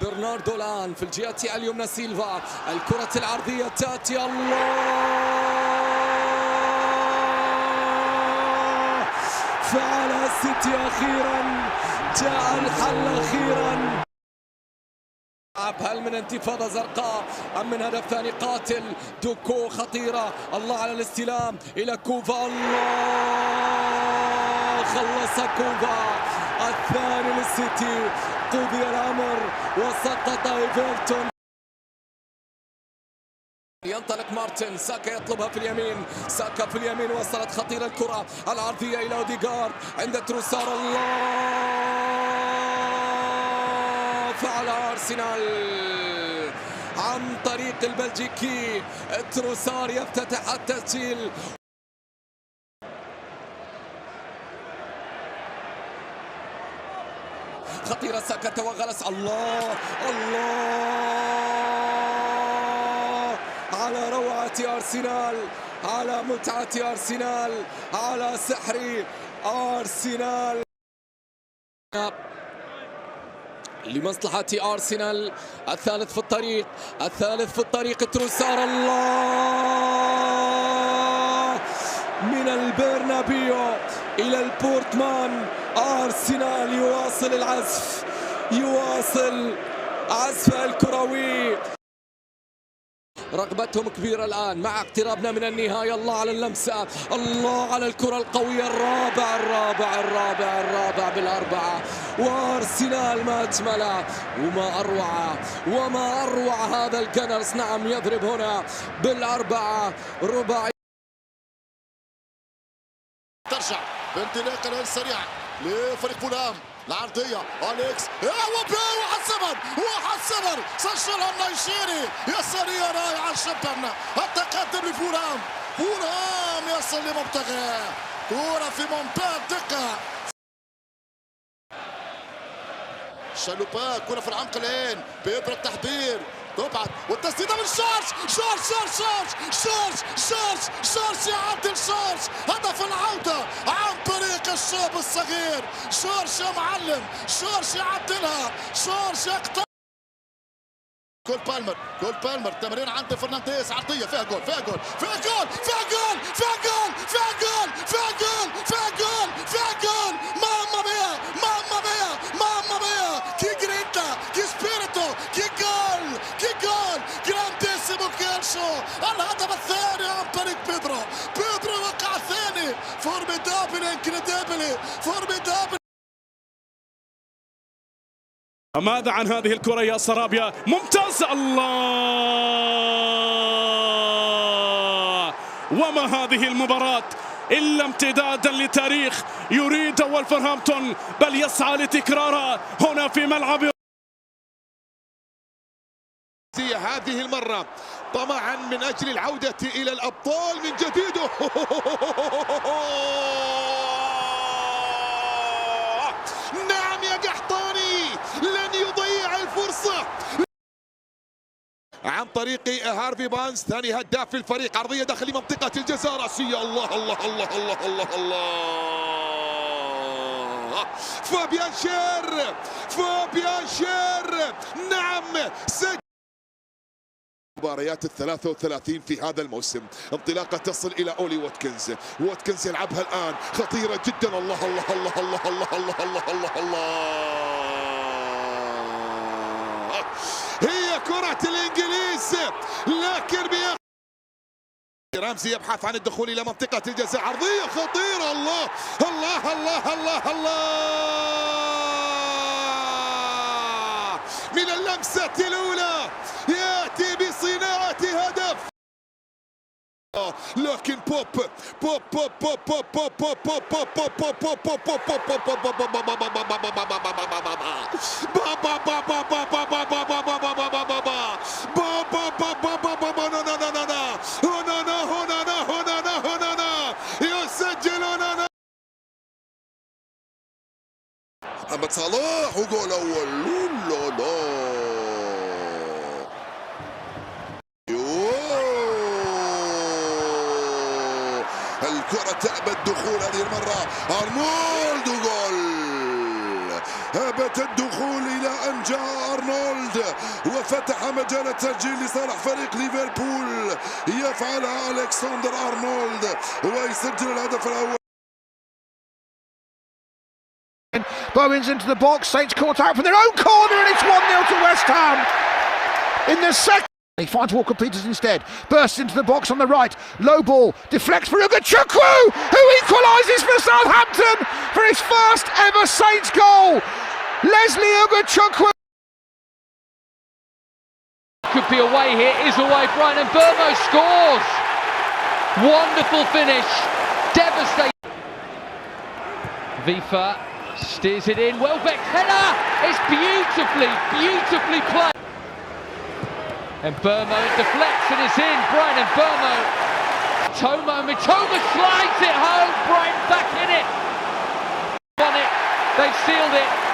برناردو الآن في الجهة اليمنى، سيلفا، الكرة العرضية تأتي، الله، فعل السيتي أخيرا، جاء الحل أخيرا. هل من انتفاضة زرقاء أم من هدف ثاني قاتل؟ دوكو خطيرة، الله على الاستلام إلى كوفا، الله، خلص كوفا، الثاني للسيتي، قضي الأمر وسقط إيفرتون. ينطلق مارتن، ساكا يطلبها في اليمين، ساكا في اليمين، وصلت خطيرة الكرة العرضية إلى أوديغارد عند تروسار، الله، فعل أرسنال عن طريق البلجيكي تروسار يفتتح التسجيل. خطيرة، ساكا توغلس، الله الله، على روعة أرسنال، على متعة أرسنال، على سحر أرسنال. لمصلحة أرسنال، الثالث في الطريق، الثالث في الطريق، تروسار، الله، من البرنابيو إلى البورتمان، أرسنال يواصل العزف، يواصل عزفه الكروي. رغبتهم كبيرة الآن مع اقترابنا من النهاية. الله على اللمسة، الله على الكرة القوية، الرابع الرابع الرابع الرابع بالأربعة، وأرسنال ما أجمله وما أروع، وما أروع هذا ال Gunners. نعم يضرب هنا بالأربعة، رباعي. ترجع بانطلاقة الآن سريعة لفريق فولهام، العرضية أليكس، 1-0 1-0، سجلها النيجيري، يسارية رائعة جدا، التقدم لفولهام، فولهام يصل لمبتغاه، كرة في منتهى الدقة. شالوبا، كرة في العمق الآن، بيبرة التحضير، تبعد والتسديده من شارش، شارش شارش شارش شارش شارش، يعدل شارش، هدف العودة عن طريق الشاب الصغير شارش يا معلم، شارش يعدلها، شارش يقطع. كول بالمر، كول بالمر، تمرير عند فرنانديز، عرضية فيها جول، فيها جول، فيها جول، فيها جول، فيها جول، فيها جول، فيها جول، فيها جول، فيها جول، mamma mia، mamma mia، mamma mia، che grinta، che spirito، che gol، che gol، grandissimo calcio، الهدف الثاني عن طريق بيدرو، بيدرو وقع الثاني، formidabile، incredibile، formidabile. ماذا عن هذه الكرة يا سرابيا؟ ممتاز، الله، وما هذه المباراة إلا امتدادا لتاريخ يريد ولفرهامبتون، بل يسعى لتكرارها هنا في ملعب. هذه المرة طمعا من أجل العودة إلى الأبطال من جديد. نعم يا قحطاني، لن يضيع الفرصة. عن طريق هارفي بانز، ثاني هداف في الفريق، عرضية داخل منطقة الجزاء، رأسية، الله الله الله الله الله الله، فابيان شير، فابيان شير، نعم سجل. مباريات 33 في هذا الموسم، انطلاقة تصل إلى أولي واتكنز، واتكنز يلعبها الآن، خطيرة جدا، الله الله الله الله الله الله الله الله الله، هي كرة الإنجليز، لكن رامزي يبحث عن الدخول إلى منطقة الجزاء، عرضية خطيرة، الله الله الله الله الله، من اللمسة الأولى يأتي بصناعة هدف، لكن بوب بوب بوب بوب بوب بوب بوب بوب بوب بوب بوب بوب بوب بوب يسجلون محمد صلاح، وجول أول، لا لا، الكرة تأبى الدخول هذه المرة، أرنولد، جول. هابت الدخول إلى أن جاء أرنولد وفتح مجال التسجيل لصالح فريق ليفربول. يفعلها ألكسندر أرنولد ويسجل الهدف الأول. Bowen's into the box, Saints caught out from their own corner, and it's 1-0 to West Ham. In the second, he finds Walker Peters instead, bursts into the box on the right, low ball, deflects for Ugochukwu, who equalises for Southampton for his first ever Saints goal. Leslie Ugochukwu. Could be away here, is away. Brian and Mbeumo scores. Wonderful finish, devastating. Vifa steers it in. Welbeck header. It's beautifully, beautifully played. And Mbeumo, it deflects and it's in. Brian and Mbeumo. Tomo, Mitoma slides it home. Brian back in it. Won it. They've sealed it.